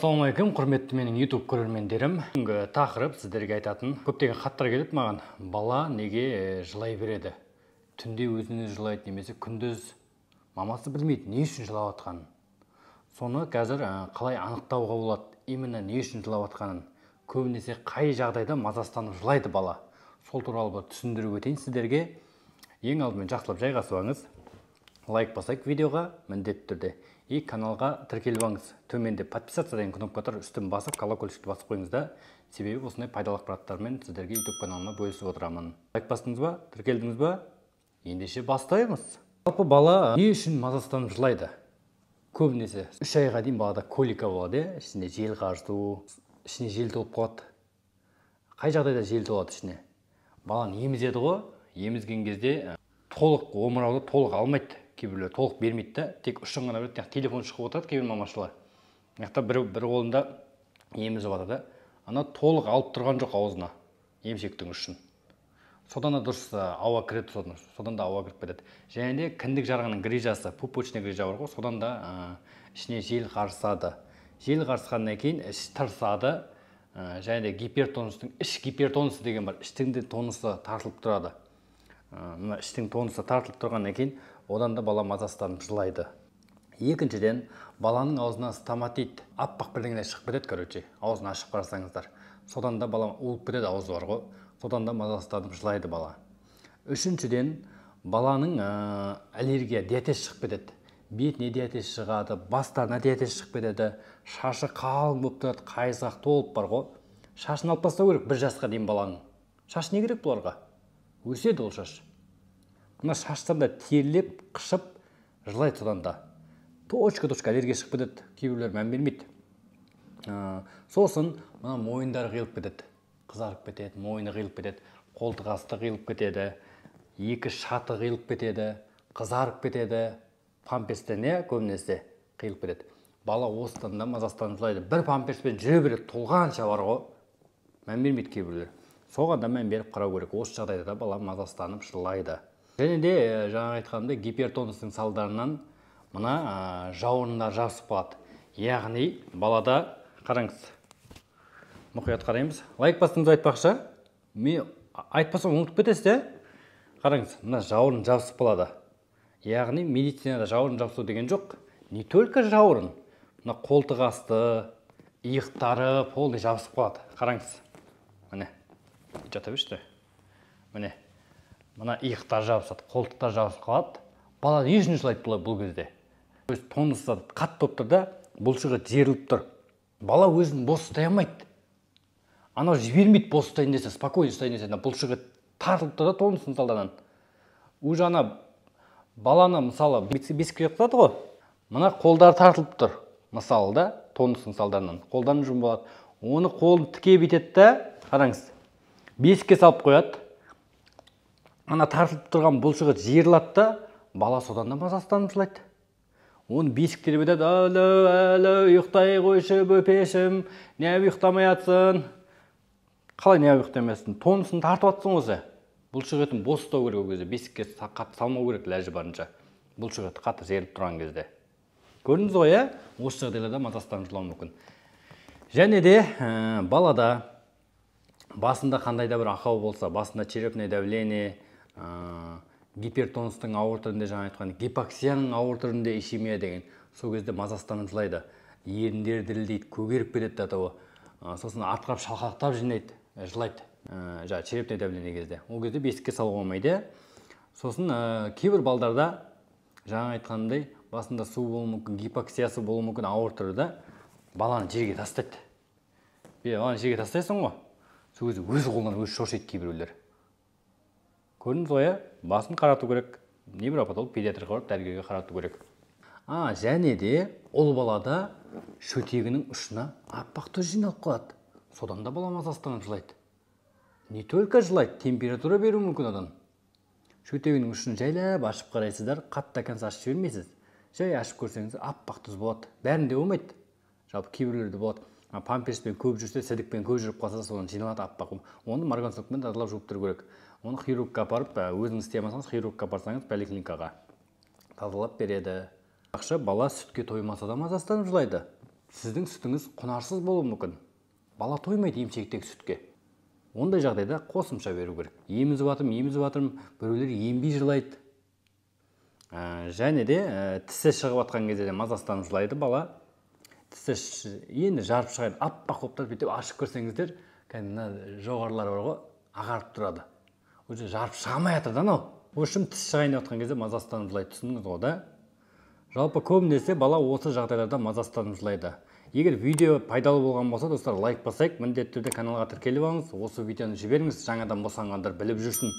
Ассалаумағалейкум, құрметті менің YouTube көрермендерім. Бүгінгі тақырып сіздерге айтатын. Көптеген хаттар келіп маған. Бала неге жылай береді? Түнде өзіне жылайды, немесе күндіз мамасы білмейді, не үшін жылап жатқанын. Соны қазір қалай анықтауға болады, именно не үшін жылап жатқанын. Көбінесе қай жағдайда мазасызданып жылайды бала. Сол туралы бір түсіндіріп өтейін сіздерге. Ең алдымен жақсылап жайғасып алыңыз. Лайк басайық видеоға міндетті түрде. И каналға тіркеліп алыңыз. Төменде подписаться деген кнопка тұр, үстін басып, колокольчикті басып қойыңыз да. Себебі осындай пайдалы ақпараттармен сіздерге YouTube каналыма бөлісіп отырамын. Лайк бастыңыз ба? Тіркелдіңіз ба? Ендеше бастаймыз. Жалпы бала не үшін мазасызданып жылайды? Көбінесе 3 айға дейін балада колика болады, ішінде жел қарысу, ішіне жел толып қалады. Қай жағдайда жел толады ішіне? Баланы емізеді ғой, емізген кезде толық омырауды толық алмайды. Кейбіреулер толық бермейді да, тек ұшын ғана береді. Телефон шығып отырады кейбір мамашылар. Мына жақта бір қолында емізіп жатыр да. Ана толық алып тұрған жоқ аузына емшектің ұшын. Содан да дұрыс ауа кіреді, содан да ауа кіріп кетеді. Және де кіндік жарғының грижасы, пупочный грижа бар ғой, содан да ішіне жел қарысады. Жел қарысқаннан кейін іш тырысады. Және де гипертонустың іш гипертонусы деген бар. Іштің де тонусы тартылып тұрады. Мына іштің тонусы тартылып тұрғаннан кейін одан да бала мазасызданып жылайды. Екіншіден, баланың аузына стоматит, аппақ бірдеңелер шығып кетеді, короче, аузын ашып қарасаңыздар. Содан да бала уылып кетеді, аузы бар ғой. Содан да мазасызданып жылайды бала. Үшіншіден, баланың аллергия, диатез шығып кетеді. Бетіне диатез шығады, бастарына диатез шығып кетеді, шашы қалың болып тұрады, қайызғақ толып бар ғой. Шашын алып тастау керек 1 жасқа дейін баланың. Шаш не керек бұларға? Өседі ол шаш. Мына шаштан да терлеп, қышып, жылайды содан да. Точка-точка аллергия шығып кетеді, кейбіреулер мән бермейді. Сосын мына мойындары қиылып кетеді, қызарып кетеді, мойны қиылып кетеді, қолтық асты қиылып кетеді, екі шаты қиылып кетеді, қызарып кетеді, памперстен көбінесе қиылып кетеді. Бала осыдан да мазасызданып жылайды. Бір памперспен жүре береді, толғанша бар ғой. Мән бермейді кейбіреулер. Соған да мән беріп қарау керек. Осы жағдайда да бала мазасызданып жылайды. Және де жаңа айтқанымдай гипертонустың салдарынан мына жауырындар жабысып қалады. Яғни балада, қараңыз, мұқият қараймыз. Лайк бастыңыз айтпақшы, мен айтпасам ұмытып кетесіз де. Қараңыз, мына жауырын жабысып қалады. Яғни медицинада жауырын жабысу деген жоқ. Не только жауырын, мына қолтық асты, иықтары полный жабысып қалады. Қараңыз, міне, жата берші. Міне. Мына иықтар жабысады, қолтықтар жабысып қалады. Бала не үшін жылайды бұл кезде? Өз тонусы қатты болып тұр да, бұлшығы жеріліп тұр. Бала өзін бос ұстай алмайды. Анау жібермейді бос ұстайын десе, спокойно ұстайын десе, бұлшығы тартылып тұр да тонусының салдарынан. Уже ана баланы мысалы бесікке жатқызады ғой. Мына қолдары тартылып тұр. Мысалы да, тонусының салдарынан. Қолдан жұмып алады. Оны қолын тіке бүйтеді да, қараңыз. Бесікке салып қояды. Ана тартылып тұрған бұлшығы жиырылады да, бала содан да мазасызданып жылайды. Оны бесік тербетеді, әлі, әлі, ұйықтай қойшы, бөпешім, неғып ұйықтамай атсын? Қалай неғып ұйықтамай атсын? Тонусын тартып атсың осы. Бұлшық етін бос ұстау керек ол кезде, бесікке қатты салмау керек ләжі барынша. Бұлшық еті қатты жеріліп тұрған кезде. Көрдіңіз ғой, ә? Осы жағдайларда мазасызданып жылауы мүмкін. Және де балада басында қандай да бір ақау болса, басында черепное давление, гипертонустың ауыр түрінде, жаңа айтқан гипоксияның ауыр түрінде ишемия деген, сол кезде мазасызданып жылайды. Еріндері дірілдейді, көгеріп кетеді до того. Сосын артқап шалқақтап жинайды, жылайды. Жаңа черепное давление кезде. Ол кезде бесікке салуға болмайды. Сосын кейбір балдарда жаңа айтқанымдай басында су болуы мүмкін, гипоксиясы болуы мүмкін ауыр түрде баланы жерге тастайды. Баланы жерге тастайсың ғой. Сол кезде өз қолынан өзі шошиды кейбіреулер. Көрдіңіз ғой, басын қарату керек. Невропатолог, педиатрға барып дәрігерге қарату керек. Және де ұл балада шөтегінің ұшына аппақ тұз жиналып қалады. Содан да бала мазасызданып жылайды. Не только жылайды, температура беруі мүмкін одан. Шөтегінің ұшын жайлап ашып қарайсыздар, қатты конца ашып жібермейсіз. Жай ашып көрсеңіз аппақ тұз болады. Бәрінде болмайды. Жалпы кейбіреулерде болады. Памперспен көп жүрсе, сідікпен көп жүріп қалса, содан жиналады аппақ. Оны марганцовкамен тазалап жуып тұру керек. Оны хирургқа апарып, өзіңіз істей алмасаңыз, хирургқа апарсаңыз, поликлиникаға тазалап береді. Ақша бала сүтке тоймаса да мазасызданып жылайды. Сіздің сүтіңіз құнарсыз болуы мүмкін. Бала тоймайды емшектегі сүтке. Ондай жағдайда қосымша беру керек. Емізіп жатырмын, біреулер ембей жылайды. Және де тісі шығып жатқан кезде де мазасызданып жылайды бала. Тісі енді жарып шығады, аппақ болып тұрып, бүйтіп ашып көрсеңіздер, кәдімгі мына жоғарылары бар ғой, ағарып тұрады. Уже жарып шыға алмай жатыр да анау. В общем, тіс шығайын деп жатқан кезде мазасызданып жылайды, түсіндіңіз ғой да? Жалпы көбінесе бала осы жағдайларда мазасызданып жылайды. Егер видео пайдалы болған болса, достар, лайк басайық, міндетті түрде каналға тіркеліп алыңыз, осы видеоны жіберіңіз, жаңадан босанғандар біліп жүрсін.